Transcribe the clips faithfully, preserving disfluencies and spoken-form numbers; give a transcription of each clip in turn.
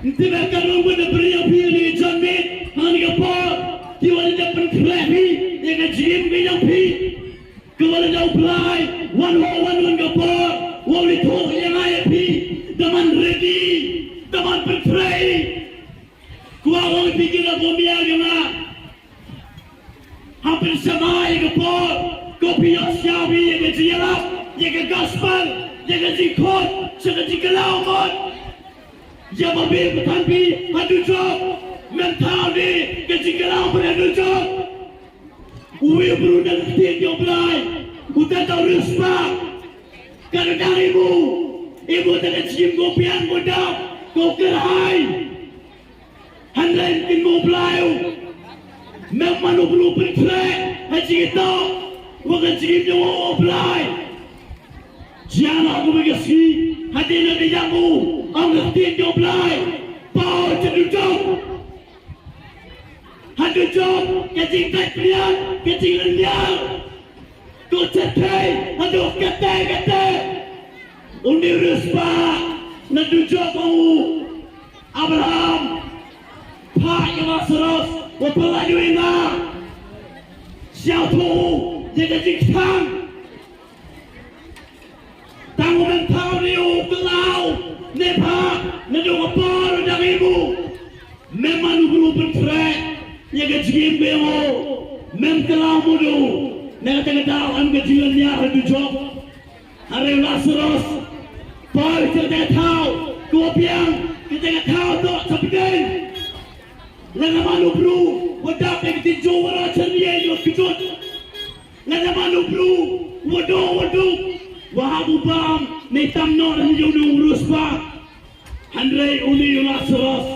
Ngi tip ba ka long bun na bri ïa phi, ngi jan miet ha kane ka por. Ki wan da pynkhreh phi ïa ka jingim ka jong phi. Ka wan da u Blai, wan ho wan wan ka por. Wa u li thoh ïa nga ïa phi. Da man ready, da man pynkhreh. Kwah ong phi ki la bom ïa nga. Ha pynshai ïa ka por, ko phi ïoh sngewbha ïa ka jingïalap, ïa ka gospel, ïa ka jingkhot, sha ka jingkylla mut. Ïa ba phi ba than phi ha dujok, mem thaw ne ka jingkylla mut ha dujok. Uwei u briew na ka ktien jong u Blai, uta u riewspah. Ka dang ïa u, ïa uta ka jingim ko biang ko dap, ko kyrhai. Hynrei kin mo Blai u. Mem man u briew pynkhreh ha jingïatoh wa ka jingim jong u Blai. Jia na u ba ka sngi hadien na ka ïap u, ong ka ktien jong u Blai. Paw cha dujok. Ha dujok ka jingdait pynïar, ka jinglynñiar. Ko cha thei haduh kata kata. Une u riewspah na dujok ong u Abraham, phah ïa u Lasaros wa pynlait ïa nga. Sngewthuh ïa ka jingkthang. Tang u mem thaw ne u kylla u ne phah, naduh ka por u dang im u. Mem man u briew pynkhreh ïa ka jingim ka jong u. Mem kylla u mut u. Na kata ka daw em ka jinglynñiar ha dujok. Hynrei u Lasaros, paw ïa kata ka thaw, ko biang, kata ka thaw toh cha pdeng. Lada man u briew wa dap ïa ka jingjo wa ra chaniai wa kjut. Lada man u briew wa doh wa duk, wa hap u bam ne tam noh lane ïa une u riewspah. Hynrei une u Lasaros,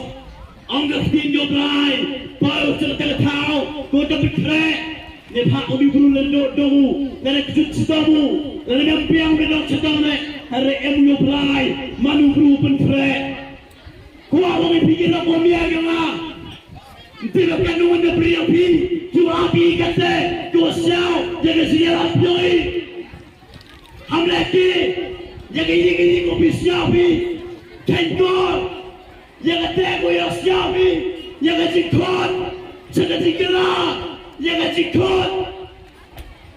ong ka ktien jong u Blai, paw ïa kata ka thaw, ko da pynkhreh. Ne phah une u briew lada doh doh u, lada kjut chitom u, lada mem biang u doh chitom ne, hynrei em u Blai, man u briew pynkhreh. Kwah ong ïa phi ki la bom ïa nga. Nti la ka nung na bri ïa phi, ki wa ap ïa kata, ki wa sngewbha ïa ka jingïalap jong i. Ham leh ki ïa ka ïing ka ïing, ko phi sngewbha phi. Kheiñ kor ïa kata, ko ïa sngewbha phi ïa ka jingkhot, sha ka jingkylla, ïa ka jingkhot.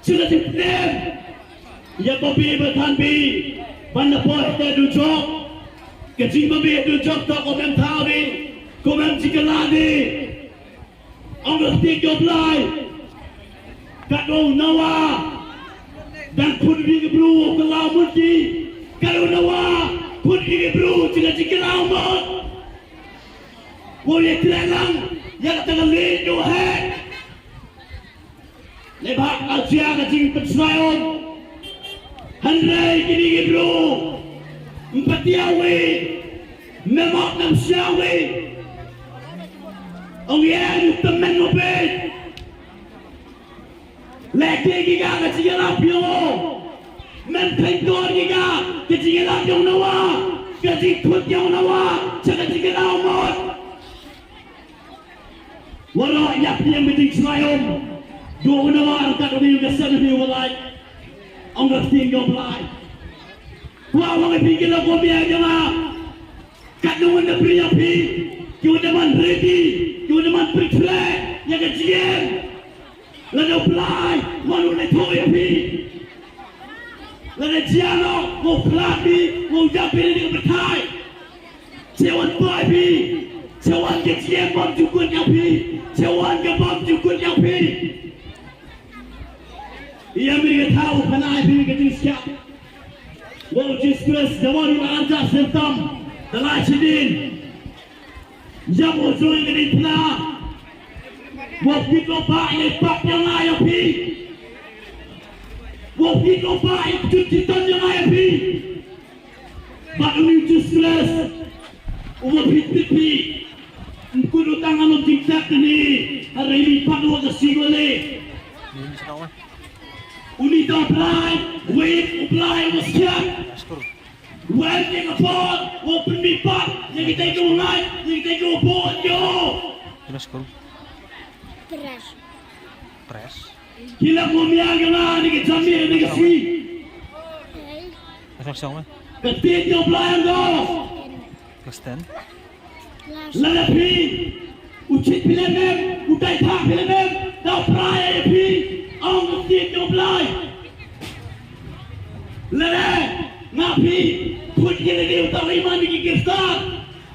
Sha ka jingpynim ïa ba phi ba than phi ban da poi te dujok. Ka jingbabe dujok to ko mem thaw ne, ko mem jingkylla ne. Ong ka ktien jong u Blai, katno u Noah dang khun ïa ki briew kylla mut ki. Katno u Noah khun ïa ki briew sha ka jingkylla mut. Ko ïa treh lang ïa kata ka lieng jong u heh. Neibhah ka jia ka jingpynshrai um. Hynrei kine ki briew, ym pat ïa wi, mem ot mem sia wi. Ong ïa u tymmen u peit. Leh ki ki ka ka jingïalap ïa u. Mem kheiñ kor ki ka ka jingïalap ïa u Noah, ka jingkhut ïa u Noah sha ka jingkylla mut. Waroh ïa phi ïa ka jingshngaiñ um. Dei u Noah ryngkat u dei u ka sem u dei u Blai. Ong ka ktien jong u Blai. Kwah ong ïa phi ki la bom ïa nga. Katno ngan da pyrshah ïa phi ki wan da man ready, ki wan da man pynkhreh ïa ka jingim. Lada u Blai wan u la thoh ïa phi. Lada jia noh, u khlad phi, u jam phi na ka pyrthai. Che wan poi phi, che wan ka jingim bymjukut ïa phi, che wan ka bymjukut ïa phi. Ïa mi ka thaw pynai phi ka jingshah. Wa u Jisu Khrist da wan u la arjah symptom da lai shadien. Ïa mo jong ka dei pla. Wa kit lo ba ïa pap ïa nga ïa phi. Wa kit lo ba ïa kjut kiton ïa nga ïa phi. Bad u Jisu Khrist u wa phi tip phi. Mkut u tang alo jingtak ni. Hare mi pat wa ka sigole. Uni ta u Blai, wei u Blai wa siat. Wan ïa ka por, u pynmih pat ïa kita kiba ngai, ïa kita kiba bun ïa u. Press. Press. Ki la kum ïa ka la ni ka jam ni ka sngi. Press song eh. Ka tied ïa u Blai ïa u. Ka stand. Lada phi u chit phi lem em, u dai tha phi lem em, da u prai ïa phi, ong ka ktien jong u Blai. Lada nga phi khut ïa lade uta u i man ki Khristan,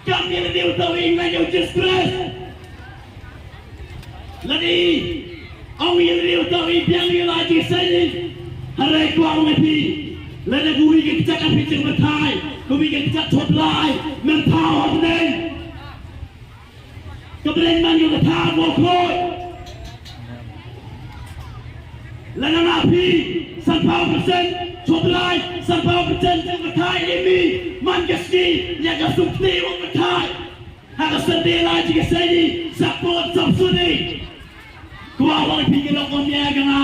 kam ïa lade uta u i ngeit ïa u Jisu Khrist. Lada i ong ïa lade uta u i biang ïa la jingïaseng. Hynrei kwah ong ïa phi, lada ka wi ka kjat ka phi jingbatai, ka wi ka kjat thop lai, mem thaw ha bneng. Ka bneng man ka thaw ko khoi. Lada nga phi sanphew percent thop lai, sanphew percent jingbatai ïa mi, man ka sngi ïa ka suk ti u batai. Ha ka Sunday la jingïaseng, sa port sap suni. Kwah ong ïa phi ki lok kum ïa ka nga.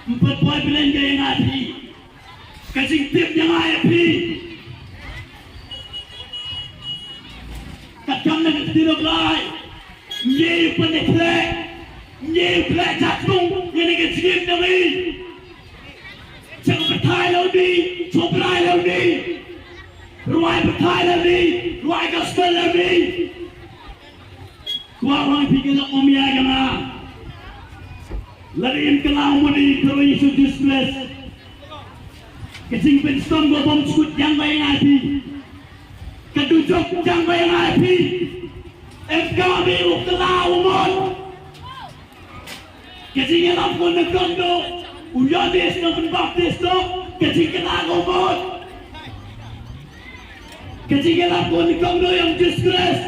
Ym pat poi bneng ka ïa nga phi. Ka jingtip ïa nga ïa phi. Katkam na ka ktien u Blai. Ngi u pynïakhleh. Ngi u khleh jakhlia ïa kane ka jingim jong ngi. Jingbatai la u dei, jingbatai la u dei. Rwai batai la u dei, rwai gospel la u dei. Kwah ong ïa phi ki lok kum ïa ka nga. Lada im kylla u mut i ka ri Jisu Khrist. Ka jingpynshitom ka bym sngewthuh jong ka ïa nga ïa phi. Ka dujok jong ka ïa nga ïa phi. Em ka bi u kylla u mut. Ka jingïalap ko na kong do u Ïoannis Nongpynbaptis do, ka jingkylla ko mut. Ka jingïalap ko na kong do ïa u Jisu Khrist.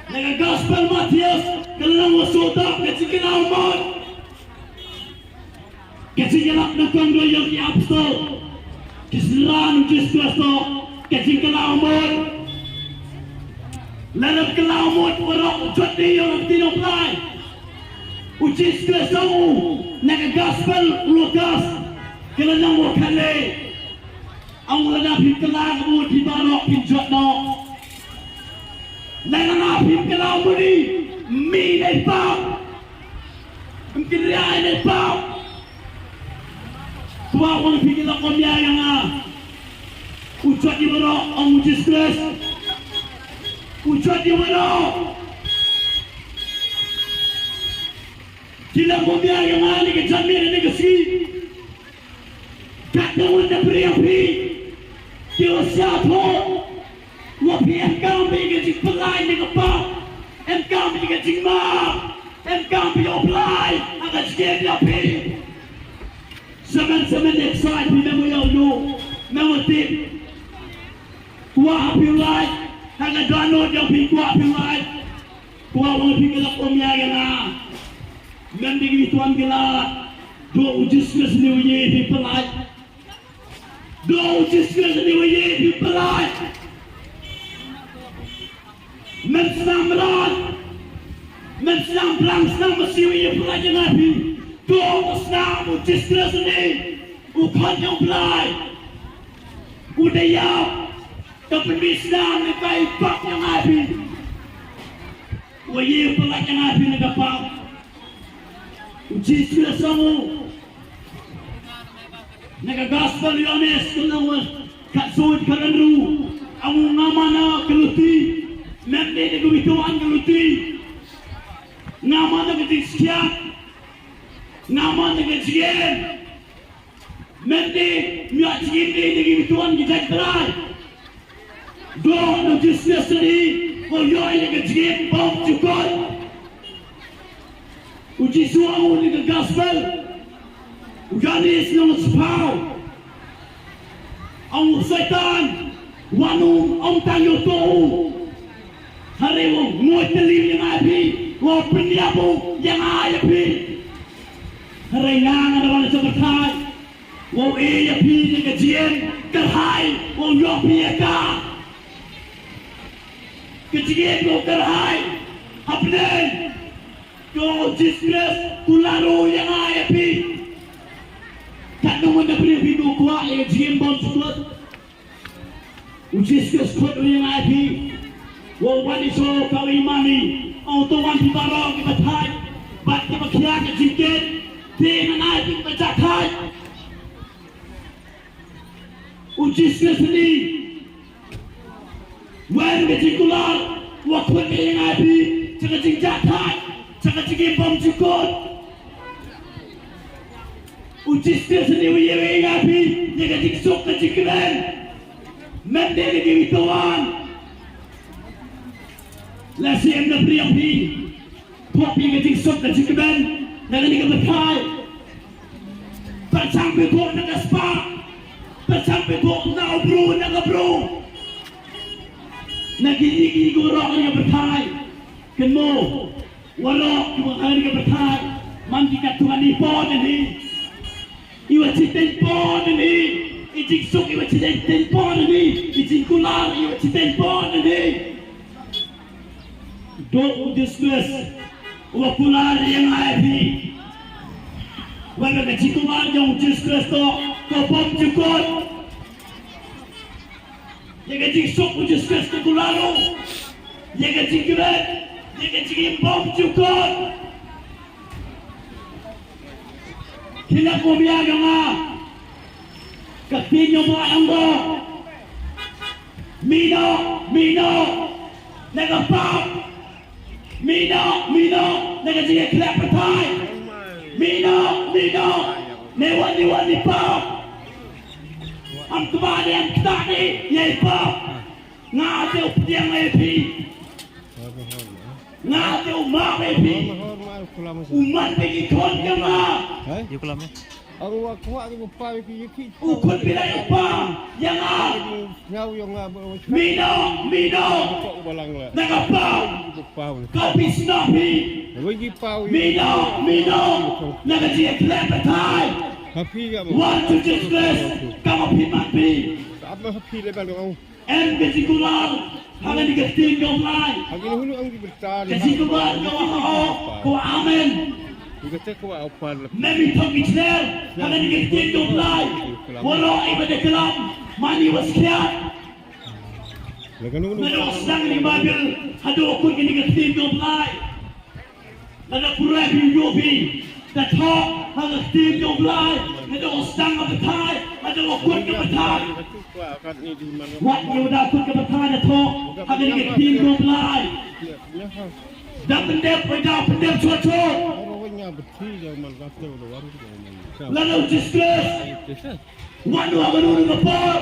Na ka Gospel Mathaios ka lynnong ba sawdong, ka jingkylla ko mut. Ka jingïalap na kong do ïa ki apostol, ki synran u Jisu Khrist, ka jingkylla ko mut. Lada kylla ko mut baroh jot ïa ka ktien u Blai. U Jisu Khrist u ong na ka Gospel Lukas ka lynnong ba khatlai. Ong lada phi kylla ko mut phi baroh phin jot noh. Lada phi kylla ko mut i mi dei pap. Ym kynriah ïa pap. Kwah ong phi ki lok kum ïa nga. U jot ïa baroh ong u Jisu Khrist. U jot ïa baroh. Ki lok kum ïa nga ne ka janmiet ne ka sngi. Kat nangwan da briew phi. Ki wa siat ho. Wa phi em kam bad ka jingpyllait na ka pap. Em kam bad ka jingmap. Em kam bad U Blai ha ka jingim ïa phi. Samen samen ïa ksai phi mem u ïa u ïoh mem u tip. Kwah phi u lait ha ka dohnud ïa phi kwah phi u lait. Kwah ong phi ka lok kum ïa nga. Mem dei ki tuan ki lad. Doh u Jisu Khrist ne u ïa phi pyllait. Doh u Jisu Khrist ne u ïa phi pyllait. Mem snam mrad. Mem snam blang snam masi u ïa pyllait ïa nga phi. Doh u snam u Jisu Khrist ne u khot ïa u Blai. U dei ïa ka pynmih snam ne ka i pap ïa nga phi. U ïa pyllait ïa nga phi na ka pap. U Jisu Khrist u ong u. Na ka Gospel Ïoannis ka lynnong ba khatsaw khathynriew. Ong u nga man ka luti. Mem dei da ka wei tawon ka luti. Nga man ka jingskhiat. Nga man ka jingim. Mem dei, mem ïoh jingim dei da ki wei tawon ki jait Blai. Doh na u Jisu Khrist ne, ko ïoh ïa ka jingim bymjukut. U Jisu u ong na ka Gospel u Ïoannis lynnong shiphew. Ong u Soitan, wan um, ym tang ïoh to u. Hynrei u nguid tylli ïa nga ïa phi, u pynïap u ïa nga ïa phi. Hynrei nga nga da wan sha pyrthei. Wow ïa phi ïa ka jingim kyrhai, wow ïoh phi ïa ka. Ka jingim wow kyrhai hapdeng. Ko Jisu Khrist, u la roi ïa nga ïa phi. Katno ngan da briew phi, u kwah ïa ka jingim bymjukut. U Jisu Khrist khot u ïa nga ïa phi. Wow wan i sha kawei mane. Ong to wan phi baroh kiba thait bad kiba khia ka jingkit. Te ngan ai phi kiba jahthait. U Jisu Khrist ne. Wan ka jingkular. Wa khot ïa nga phi sha ka jingjahthait, sha ka jingim bymjukut. U Jisu Khrist u ïa nga phi ïa ka jingsuk ka jingkmen. Mem dei ïa kiwei to wan. Lehse em na pyrshah phi. Pop ïa ka jingsuk ka jingkmen na kane ka pyrthei. Pyrshang phi khot na ka spah. Pyrshang phi khot na u briew na ka briew. Na kine ki ki rok ïa ka pyrthei. Kynmaw, waroh kiba ha kane ka pyrthei man ki katto katne por ne hi. Iwa chitteng por ne hi. I jingsuk iwa chitteng por ne hi. I jingkular iwa chitteng por ne hi. Dok u Jisu Khrist uba kular ïa nga ïa phi. Wat la ka jingkular jong u Jisu Khrist to ka bymjukut. Ïa ka jingsuk u Jisu Khrist ka kular ruh. Ïa ka jingkmen, ïa ka jingim bymjukut. Ki la kum ïa ka nga. Ka ktien jong u Blei ong ko. Mih noh, mih noh na ka pop. Mih noh, mih noh na ka jingïakhleh pyrthei. Mih noh, mih noh na iwei na iwei i pop. Ym kba ne ym ktah ne ïa i pop. Nga te u pdiang ïa phi. Nga te u map ïa phi. U man phi ki khun jong nga. Ïa u klam eh. U khun phi la ïa phi ïa nga. Mih noh, mih noh na ka pop. Ka phi sngap phi. Mih noh, mih noh na ka jingïakhleh pyrthei. Wan to Jesus Christ. Ka ma phi man phi. Em ka jingkular ha kane ka ktien jong u Blei. Ka jingkular jong u Blei ko amen. Mem i thok i chler ha kane ka ktien jong u Blei. Waroh iba da klam mane iwa skhiat. Nga dang sdang ïa ka Baibl haduh kut kane ka ktien jong u Blei. Lada pura phi ïoh phi da thoh ha ka ktien jong u Blei, lada u sdang ka pyrthei, lada u kut ka pyrthei. Wat ïa u da kut ka pyrthei da thoh ha ka ktien jong u Blei. Da pyndep, da pyndep chot chot. Lada u Jisu Khrist wan u ha kano kano ka por,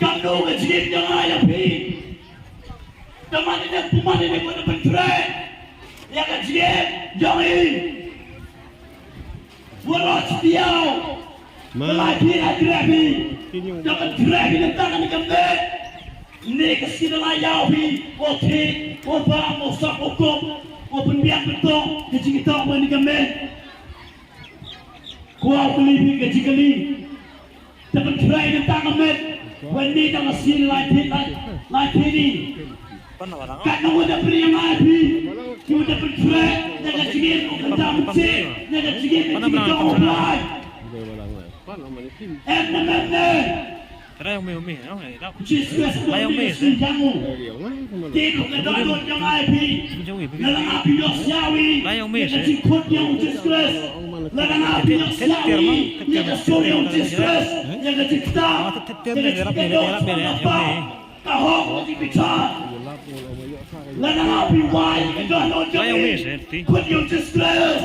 kamno ka jingim jong nga ïa phi. Te mane ne phi mane ne ko da pynkhreh ïa ka jingim jong i. Waroh sitiaw. Ka lai phi ha khreh phi. Te pynkhreh phi nangta kane ka miet. Ne ka sngi da lai ïaw phi. O thik, o bam, o sop, o kup, o pynbiang pyntong ka jingïathoh ba ne ka miet. Kwah u kylli phi ka jingkylli. Te pynkhreh nangta ka miet. Wan ne da ka sngi lai phi lai, lai phi ni. Katno ngut da pyrshang ïa phi. Ki da pynkhreh da ka jingim u kynta mynsiem, da ka jingim ka jingim jong u Blei. Em ne mem ne. Trai ong me ong me ong me. Jisu Khrist ong me si jang u. Te duk na doi doi jong ai phi. Na la nga phi ïoh siawi. Trai ong me si. Ka jingkhot jong u Jisu Khrist. Na la nga phi ïoh siawi. Ïa ka sur jong u Jisu Khrist. Ïa ka jingkta. Ïa ka jingkta. Ka hok ka jingbitar. Na la nga phi wai ka doi doi jong ai. Khot jong u Jisu Khrist.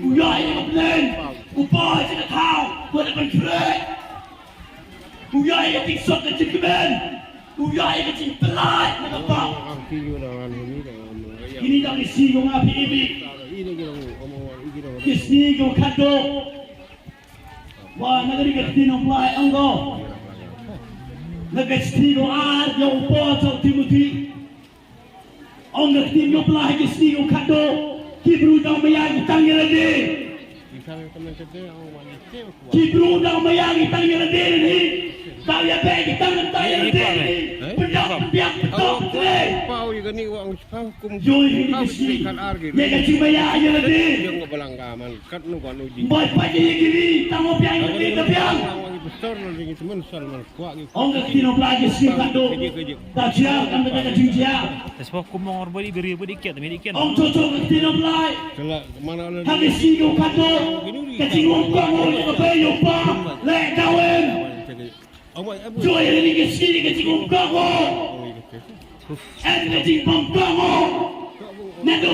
U ïoh ïa ka bneng. U poi ïa ka thaw. Ko da pynkhreh. U ïoh ïa ka jingsuk ka jingkmen. U ïoh ïa ka jingpyllait na ka pop. Kine dei ki sngi jong nga phi ïa phi. Ki sngi jong u khatduh. Wa na ka ri ka ktien u Blei ong ko. Na ka ktien u ar jong u Paul jong u Timothy. Ong ka ktien jong u Blei ha ki sngi u khatduh, ki briew dang maya ki tang ïa lade. Ki briew dang maya ki tang ïa lade ne. Tang ïa be ki tang tang ïa lade ne. Pynjah pynbiang pyntok pyntrei. Joi hi ki sngi. Ïa ka jingmaya ïa lade. Bai pat ïa ki ri tang u biang ïa lade ta biang. Ong ka ktien u Blei ki sngi khatduh. Da jia kam da ka jingjia. Te sbok kum ong or bodi beri bodi kiat me di kiat. Ong to to ka ktien u Blei. Ha ki sngi khatduh. Ka jingum ka ngul ka bei u pa. Le dawin. Joi ha ki sngi ka jingum ka ngul. Admitting bumper.